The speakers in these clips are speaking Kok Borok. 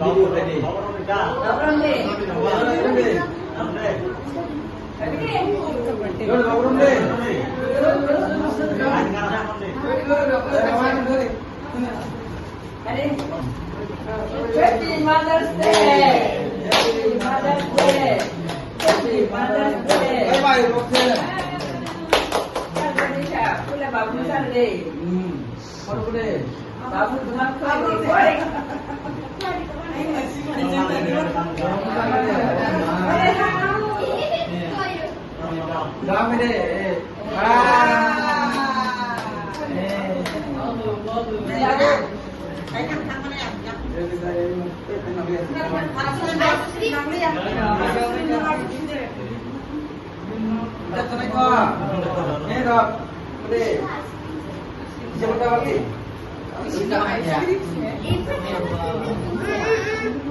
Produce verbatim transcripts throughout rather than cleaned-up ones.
Happy Mother's Day! Happy Mother's Day! Happy Mother's Day! Bye bye, Roxanne. Happy Mother's Day.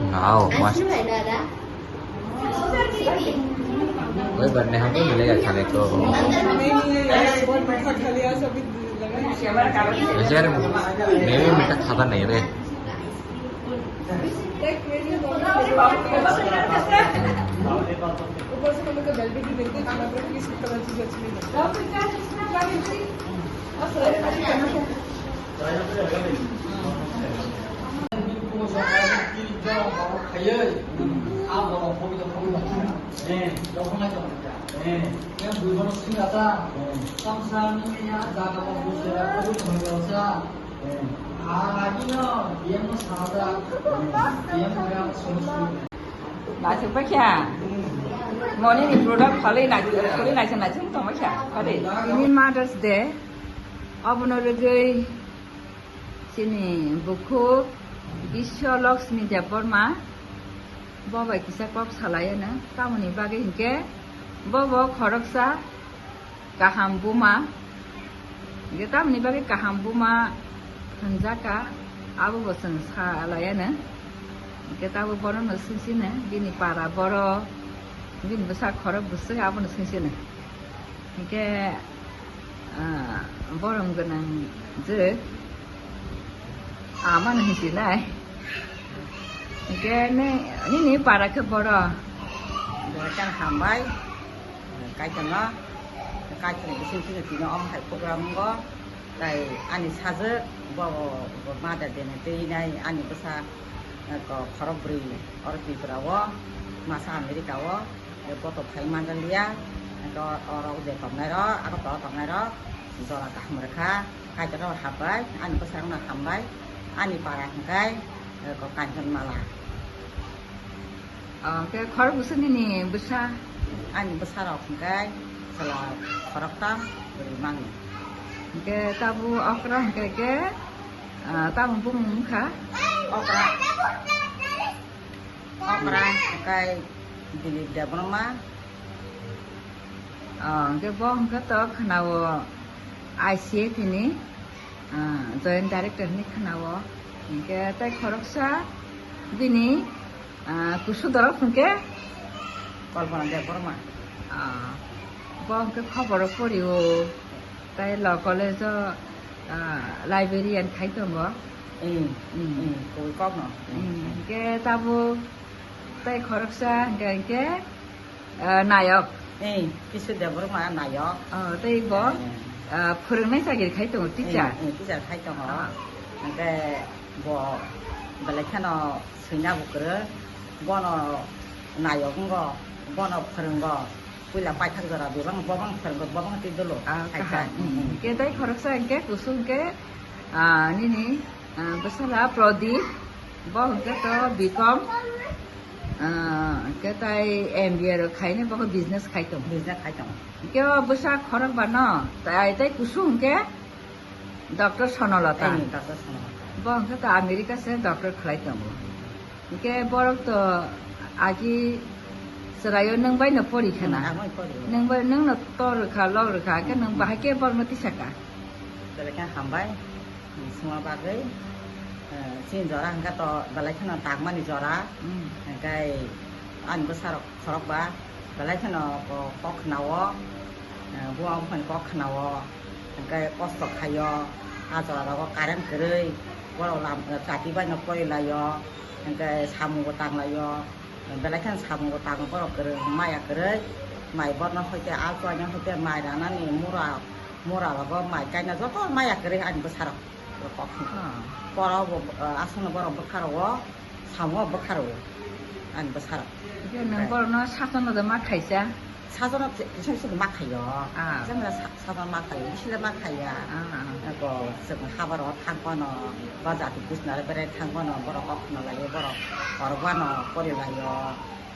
Wow, mas. Oi, barne hum to milega khane ko. Yaar, main bhi meetha khata nahi re. ऊपर से हम लोग का बेल भी देते हैं, खाना पर भी इसकी कलर चीज अच्छी नहीं लगती। Naisik paikha. Moni ni product khalwi naisik, khalwi naisik, naisik tongma kha. Kade? Ini Mother's Day. Obono rwgwi chini bukhuk Biswa Lakshmi Debbarma. Bo bai kisa kok salai ano. Tamoni bagwi hinkhe bo bo khoroksa kaham buma. Hinkhe tamoni bagwi kaham buma hwnjakha, abo bo chwng salai ano. Hinkhe tabo bono no swngsino, bini para borok, bini bwsa khorok bwswk abono swngsino. Hinkhe, ah, borom gwnang je. Amano hinwi sinai. Hinkhe ne, nini para khe boro. Boro khe ang hambai. Kaitorno, Kaitorni bising bising tino omo hai program wngo. Tai ani sajwk bo, bo Mother Day ni twi nai ani bwsa, eh, ko khorok bwrwi oro Tripura o, masa America o. Bo to phai manjak liya, hwnkhe oro je tongnai rok, aro to tongnai rok jora kaham rwkha, Kaitor no hambai, ani bwsarok no hambai, ani para hwnkhe, eh, ko Kanchanmala. Oh, hwnkhe khorok bwswk nini bwsa? Ani bwsarok hwnkhe chwla khoroktham bwrwi mangni. Hwnkhe tabuk okra hwnkhe khe, ah, tamo bumung wngkha? Okra. Okra hwnkhe Dilip Debbarma. Ah, hwnkhe bo hwnkhe to khwnao I C A T ni, ah, joint director hinwi khwnao. Hwnkhe tei khoroksa bini, ah, kusu dorok hwnkhe Kalpana Debbarma. Ah, bo hwnkhe khoboro porio. Tai law college o, ah, librarian khai tongo. Mm, mm, mm, kubui kokno. Mm, hwnkhe tabuk tai khoroksa hwnkhe, hwnkhe, ah, nayok. Eh, Kisu Debbarma nayok. Oh, tei bo, eh, ah, phwrwngnai chakiri khai tongo, eh, teacher. Eh, teacher khai tongo. Ah. Hwnkhe bo belai kheno swina bo kwrwi. Bono nayok wngo, bono phwrwngo. Puila paithak jora bebak, bobang phwrwngkha, bobang twi dolo. Ah, khaikha. Kaham. Mm. Hwnkhe tei khoroksa hwnkhe kusung khe, ah, nini, ah, bwsala Prodip, bo hwnkhe to B Com, ah, hwnkhe tai M B A rok khaina, bo khe business khai tongo. Business khai tongo. Hwnkhe o bwsa khorokba no, tai, tai kusung hwnkhe Doctor Sonolata. Eh, Doctor Sonolata. Bo hwnkhe to America se doctor khlai tongo. Hwnkhe borok to agi chwraio nwng bai no pori khna. Hmm, ang bai pori. Nwng bai, nwng no tor rwkha, lok rwkha, hwnkhe nwng bahai khe borok no tisaka. Belai khe hambai, suma bagwi, eh, chini jora hwnkhe to belai kheno tangmani jora. Hmm. Hwnkhe ani bwsarok khorokba belai kheno ko-, kok khna-o, eh, buma buphani kok khna-o, hwnkhe kosto khai-o, ah jora rogo current kwrwi, borok lam, eh, kati bai no pori lai-o. Hingke samung bo tanglaio, belai kheno samung bo tango borok kwrwng maya kwrwi, mai borno hoite altuaino hoite mai ranani mura, mura rogo mai kaina joto maya kwrwi ani bwsarok. Ah. Pora bo, ah, aswkno borok bwkha rogo, samungo bwkha rogo ani bwsarok. Hingke nwng borokno sasono de ma khaisa? Sajono kisa kisa ma khaio. Ah. Jemon sa-, sajono ma khaio, bisile ma khaiya. Ah, ah. Eko chwng habar o thang mano, ba jati bisnare berai thang mano, borok kok khna laio, borok korok bano kori laio.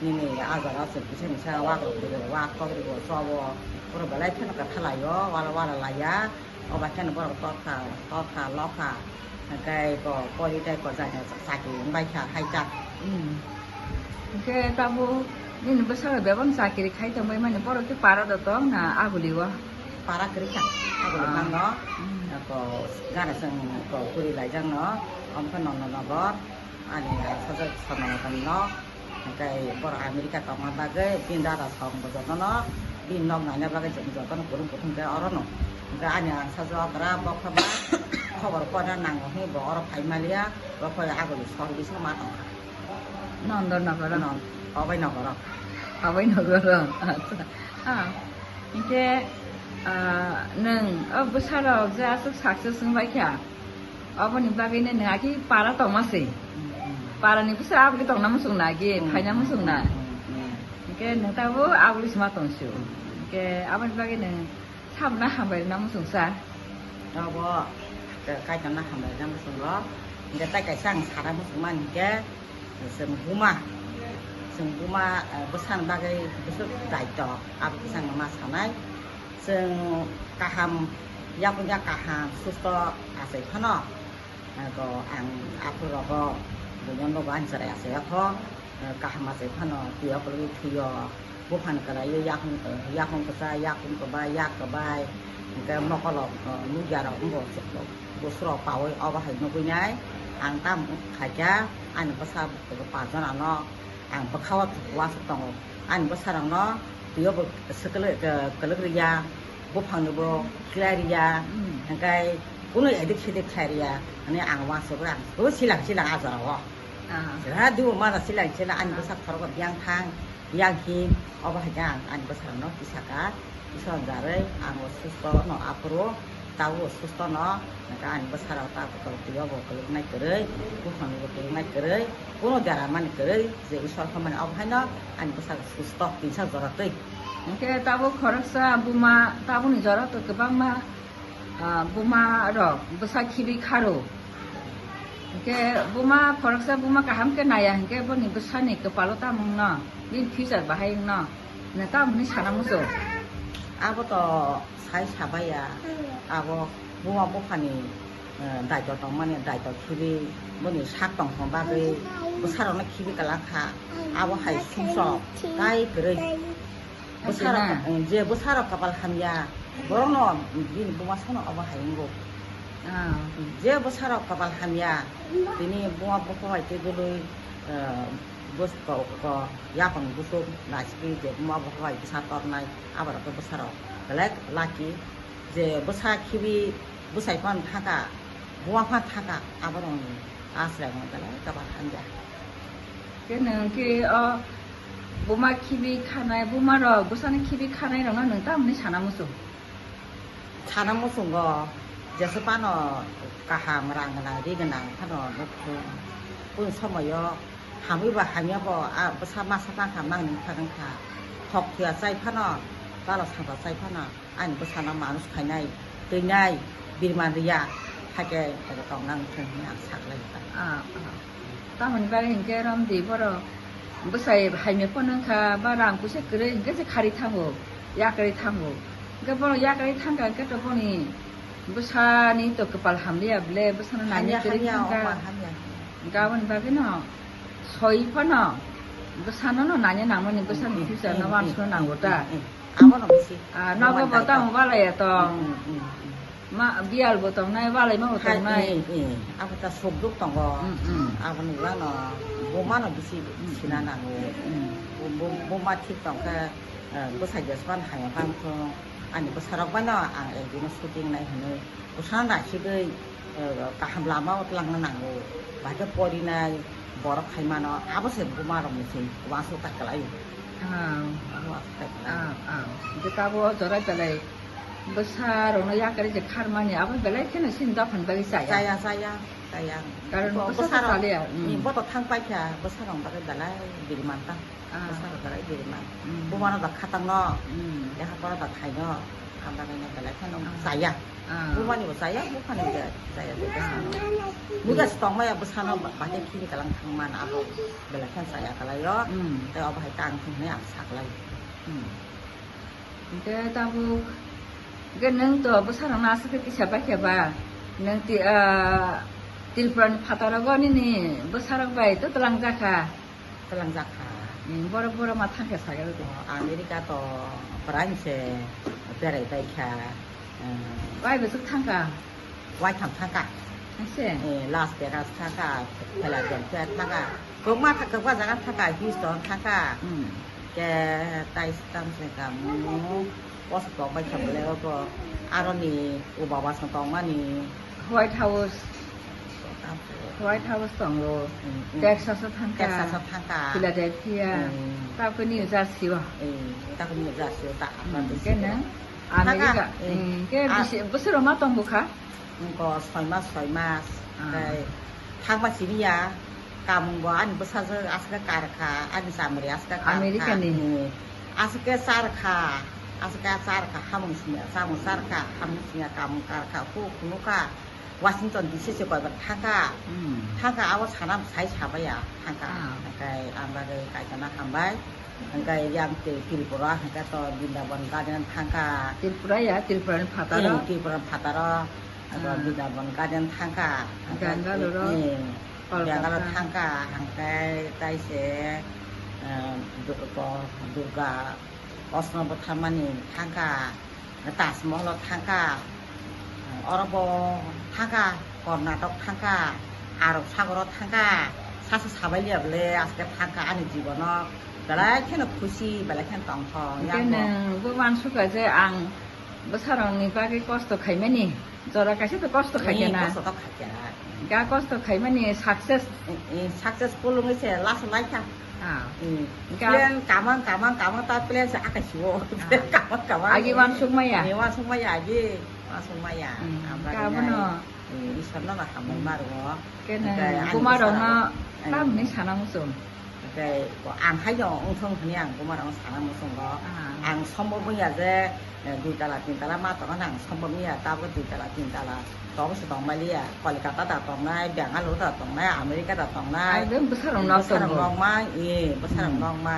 Nini ajaro chwng kisa kisa wak rok ri, wak kok ri bo chobo. Borok belai kheno kwtha laio, wala wala laiya. Obo khe borok totha, totha, lokha, hingke bo pori tei ko jani chakri wngbai kha hai jak. Hmm. Hingke tabuk nini bwsalo bebak chakri khai tongbai mani borok khe para da tong na aguli o? Para kwrwi kha, aguli Ah. mano. Hmm. Ko gana chwng ko puri laijak no, omo khe nono nogor, ani sajak sono nogor no. Hingke borok America tongma bagwi bini dada song bo jotono bini nok naina bagwi jotono kwrwng kuthum khe orono. Hingke ani ang sajak gra bokha ba khobor kona nango hwnwi bo oro phai maliya, bo phai aguli sor bisingo ma tongkha. Nondor nogoro. Non, obai nogoro. Obai nogoro. Acha. Ah. Hingke, ah, nwng o bwsarok je aswk success wngbai kha. Oboni bagwi no nwng aki para tongma se. Para ni bwsa aboni tongna muchung na agi, phaina muchung na. Hingke nwng tabuk aboni sima tong su. Hingke aboni bagwi nwng sabna hambai rwna muchung sa. Obo, eh, kaitorno hambai rwna muchung rok. Hingke tai kaisa ang sana muchung mani hingke, Chwng buma, chwng buma, eh, bwsani bagwi bwswk daityo, abo bwsano ma sanai. Chwng kaham, yakung ya kaham, susto achai phano, eh, go ang aphuru rogo buino nogo ani chwrai achai o kho, eh, kaham achai phano twi o kwlwngwi thwio. Buphang kwlaiwi yakung, yakung kwchai, yakung kwbai, yak kwbai, hwnkhe mokolok, uh, nukya rok wngkha, bwswrok paui obo hai nugui nai. Ang tamo khaikha, ani bwsa paanch jona no ang bwkha o uansuk tongo. Ani bwsarok no twi o bo swkwlwk, kwlwk rwya, buphang ni bo khlai rwya, hwnkhe kunu edik sedik khlai rwya, hwnwi ang uansukgwi ang silang silang ah jora o. Ah. Sira dibo mana silang silang ani bwsa khorogo biyang thang. Yang hin, obo hai khe ang ani bwsarokno kisa kha, Isor jarwi ang o susto no aphuru, tabuk o susto no, hwnkhe ani bwsarok tabuk twi o bo kwlwknai kwrwi, buphang ni bo kwlwknai kwrwi, kunu dera mani kwrwi, je Isor khamani obo haino ani bwsarok susto tinsa jora twi. Hwnkhe tabuk khoroksa buma tabukni jora to kwbangma Ah, buma rok bwsa khibi kharo. Hwnkhe buma khoroksa buma kaham khe naiya hwnkhe boni bwsani kwpalo tamo wngno, bini future bahai wngno, nwng tamo hwnwi sana muchung? Abo to sai sabaiya, abo buma buphani, eh, daito tongmani, daito khibi boni sak tongthok bagwi bwsarokno khibi kwlak kha, abo hai sumsok tai kwrwi. Bwsarok, Achai na? Je bwsarok kapal hamya, borokno bini buma sano obo hai wngo. Ah. Je bwsarok kapal hamya, tini buma bukhubai tei dului, eh, bus-, ko, ko, yapang busuk naisiki je buma bukhubai bwsa tornai, aborok khe bwsarok belai lucky. Je bwsa khibi bwsai phano thaka, buma phano thaka, aborokni aswk belai kapal hamya. Khe nwng khe o buma khibi khanai, buma rok bwsani khibi khanai rokno nwng tamoni sana muchung? Sana muchungo jesa phano kaham rang gwnang ri gwnang phano nukphung. Kunu somoyo hamwi ba hamya bo a bwsa masa tangkha mangni phagwng kha. Thok thuya chai phano, balo sangsa chai phano. Ani bwsano manus khainai, twinai, birman riya, hakhe tongnang thung hwnwi ang saklai kha. Ah, ah. Tamoni bagwi hinkhe romdi borok bwsai hamya phano wngkha, ba rang puisa kwrwi hinkhe se khari thango, yakarwi thango. Hinkhe borok yakarwi thangkha hinkhe to boni bwsani to kwpal hamliya ble, bwsano nani hamya, kwrwi hamya, thangkha. Omo hamya. Hinkhe aboni bagwino soi phano bwsano no nani nangmani, bwsani future no wansukna nango ta. Abono bisi. Ah, nogo bo tamo walai ya tong. Mm, mm, mm, mm. Ma, biyal bo tongnai, walai ma bo tongnai. Eh, eh, abo ta sukduk tongo. Mm, mm. Aboni uano bumano bisi sina nango. Mm. Bu, bu, buma thik tongkhe, eh, bwsai jespan hamya bangkho. Ani bwsarok baino ang ekdino shooting nai hwnwi. Bwsano naisigwi, eh, kaham lama o twlangna nango. Bahai khe porinai. Borok khai mano, abo se buma rok ni se uansuk ta kwlai. Ah. Uansuk ta kwlai. Ah, ah. Hwnkhe tabo o jora belai bwsa rok no yakarwi se kharmani, abo belai kheno chini dophani bagwi chaya. Chaya, chaya, chaya. Karon bo bwsa bwsa rok, chaliya. Hmm. Bo to thang paikha, bwsa rok bagwi belai biriman ta. Ah. Bwsa rok belai biriman. Hmm. Buma rok da khatang no, hmm, lekha pora da khai no, ang bagwi no belai kheno, ah, chaya. Ah. Bumani bo chaya, buphani bo chaya, chaya, chaya. Ah. Buga se tongmaya bwsano ba-, bahai khini kalang thangman abo belai khe chaya kalaio. Hmm. Tei obo hai tang thung hinwi ang saklai. Hmm. Hwnkhe tabuk, hwnkhe nwng to bwsarokno aswk khe kisa bai khe ba? Nwng ti-, ah, Tripura ni phataro go nini bwsarok bai to twlang jakha. Twlangjak kha. Hmm, borok, borok ma thangkhe sagai rw di. O, America to bwrani se berai bai kha. Hmm. Wai bwswk thangkha? Waitham thangkha. Thangse? Eh, Las Vegas thangkha, Philadelphia thangkha. Kwbangma thangkha, kwbangma jaga thangkha, Houston thangkha. Hmm. Ke tai tam se kamu. Post kok bai kha bole oko. Aroni o baba song tongmani. White House. White House tongo. Mm, mm. Texas o thangkha. Texas o thangkha. Philadelphia. Mm. Tabukhe New Jersey o. Mm, tabukhe New Jersey o ta. Mm, khe nang America. Thangkha, mm. Mm, khe bisi, bwswk rok ma tong bwkha? Wngkha soi mas, soi mas. Ah. Tei thangma simi ya. Kamung bo ani bwsajwk aswk kar kha, ani chamari aswk kar kha. America ni. Hmm. Aswk khe char kha, aswk khe char kha, hamung simi ya, chamung char kha, hamung simi ya, kamung kar kha, khu khunu kha. Washington D C se koi bar thang kha. Hmm. Thang kha, abo sana sai sabai ya, thang kha. Ah. Hwnkhe ang bagwi kaitor no hambai. Hwnkhe yang tei Tripura hwnkhe to Brindaban Garden thang kha. Tripura ya, Tripura ni phataro. Hmm, Tripura ni phataro. Abo ah. Brindaban Garden thangkha. Bangalore-o. Eh, Kolkata. Bangalore thangkha, hangkhe taise, eh, Du-, ko-, Durga Osno bo tharmani thangkha, Taj Mahal-o thangkha, oro bo thangkha, Karnataka thangkha, Arab Sagoro thangkha, sasa sabai liya bole aske thangkha ani jibono, belai kheno khusi, belai kheno tongthok. Hwnkhe nwng bo wansukha je ang bwsarokni bagwi kosto khaimani, jora kaisa to kosto khaikhe na. Kosto to khaikhe. Ga kosto khaimani success. Eh, eh, successful wngwi se last laikha. Ah. Hmm. Ga plan kamang, kamang, kamang ta plan se akai siwo. Ah. Kamang, kamang. Agi wansukmaya. Eh, wansukmaya agi, wansukmaya. Hmm. Amra ga bono. Eh, Isor no na hambai hmm. Marwo. Kene, hwnkhe ani buma rokno bwsarok, eh. Tamni sana muchung. Tei ang haino wngthong hwnwi ang bumarokno sana muchungo. Ah. Ang sombor wngya je, eh, dui tala, tin tala ma tongmani ang sombor wngya, tabuk dui tala, tin tala tongse tongmaliya. Kolkata da tongnai, Bangalore da tongnai, America da tongnai. Ai, bwsarok nok tongo. Bwsarok nokma, eh, bwsarok hmm. Nokma.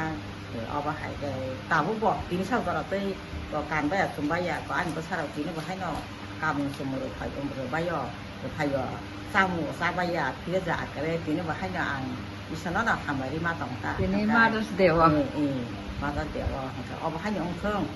Eh, obo hai khe tabuk bo tini sak jora tei bo kanbaya chumbaya, bo ani bwsarok tini bo haino. Kamung chumui rwphai, rwbaio, rwphaio. Chamung chabaiya, phiyajak khe, tini bo haino ang Isano no hambai rima tong ta. Tini hwnkhe Mother's Day o. Eh, eh, Mother's Day o, hwnkhe obo haino wngthung,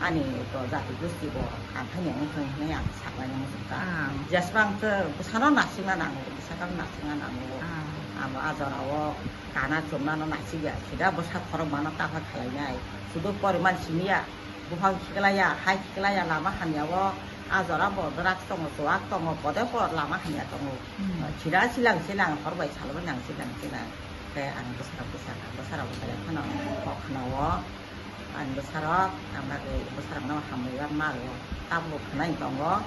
ani to jati gosti bo ang haino wngthung hinwi ang saklaina muchung ta. Ah. Jeswk ang khe bwsano nasikna nango, bwsakano nasikna nango. Ah. Amo a jorao kana chumnano nasikya, sida bwsa khorokmano taphar khwlainai. Sudu poriman simiya. Buphang khiklaiya, hai khiklaiya, lama hamya o, a jora bo drugs tongo, chuwak tongo, pode por lama hamya tongo. Hmm. Sida silang silang, hor bai sal bai nang silang silang. Khe ang bwsarok bwsakha, bwsarok bwsakha phano kok khna o, ang bwsarok, ang bagwi bwsarokno hambai ma o, tabuk khwnai tongo.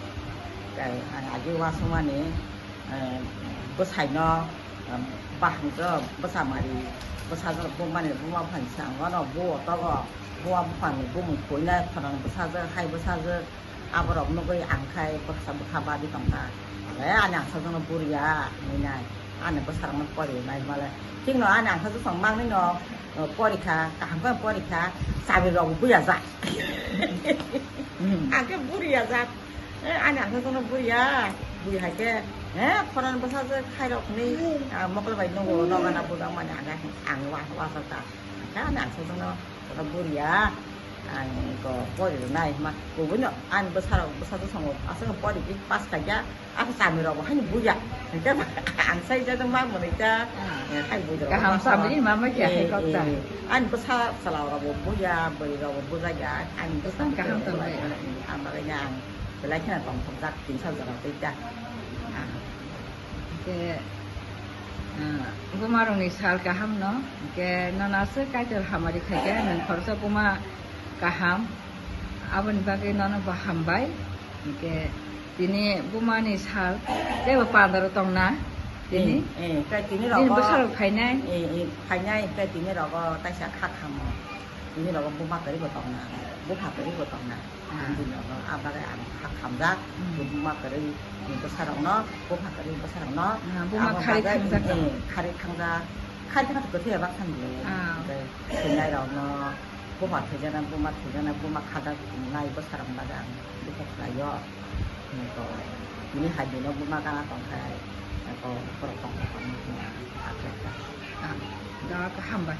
Khe ang agi uansukmani, eh, bwsaino, eh, bahai khe bwsa mari, bwsajwk bumani buma buphang sango no buo togo, buma buphangni bumung khuinai khorang bwsajwk hai bwsajwk aborok nugui ang khai bwkha bwkha badi tongkha. Hwnkhe ani angsajwkno buriya hinwi nai, ani bwsarokno pori nai hwnmale, thikno ani angsajwk tong mangni no, eh, porikha, kaham khe porikha, chabi rok buya jak. Hmm. Ang khe buriya jak. Eh, ani ang khe kono buriya, bui hai khe, eh, khorang bwsajwk khairok hinwi, ah, mokol bai nugo, nogo na buda mani ang khe ang wa-, wasajak. Ang khe ani ang khe kono, kono buriya, ang ko pori rwnai hima, kubui no ani bwsarok, bwsajwk songo, aswk pori di pass khaikha, asa chami rok bo haino buya. Hingke ang sai jajak ma mwnwi ta, ah, eh, hai bui rok kaham ma chami ma ma khe hai kok ta. Eh, ani bwsa chwla rok bo buya, bwrwi rok bo bujakya, ani bwsa kaham tong bai. Ang bagwi ang. Belai kheno tongthokjak tin sal jora tei ta. Ah. Hwnkhe Ah, buma rokni sal kaham no, hwnkhe nono aswk Kaitor hamari khaikhe nwng khoroksa buma kaham, aboni bagwi nono bo hambai, hwnkhe tini buma ni sal teibo pandaro tongna tini, Eh, eh, tei tini bini rogo, bwsarok phainai. Eh, eh, phainai, tei tini rogo taisa kha khamo, tini rogo buma kwrwi bo tongna, bupha kwrwi bo tongna. Ah. Ang bini rogo, ah, bagwi ang kha khamjak, Hmm. buma kwrwi bwsarokno, bupha kwrwi bwsarokno, Ah, buma abo khari bagwi, khamjak tong. Eh, khari khamjak, khari khana kwthwi baksa ni le, Ah. hwnkhe thwinai rokno, bupha thwijana, buma thwijana, buma khajak nai bwsarokno bagwi ang dukha khlaio. Nokho bini hai bino buma gana tongkhai, nokho borok tongthok tongma hwnwi ang kha khlaikha. Ah, da kha hambai.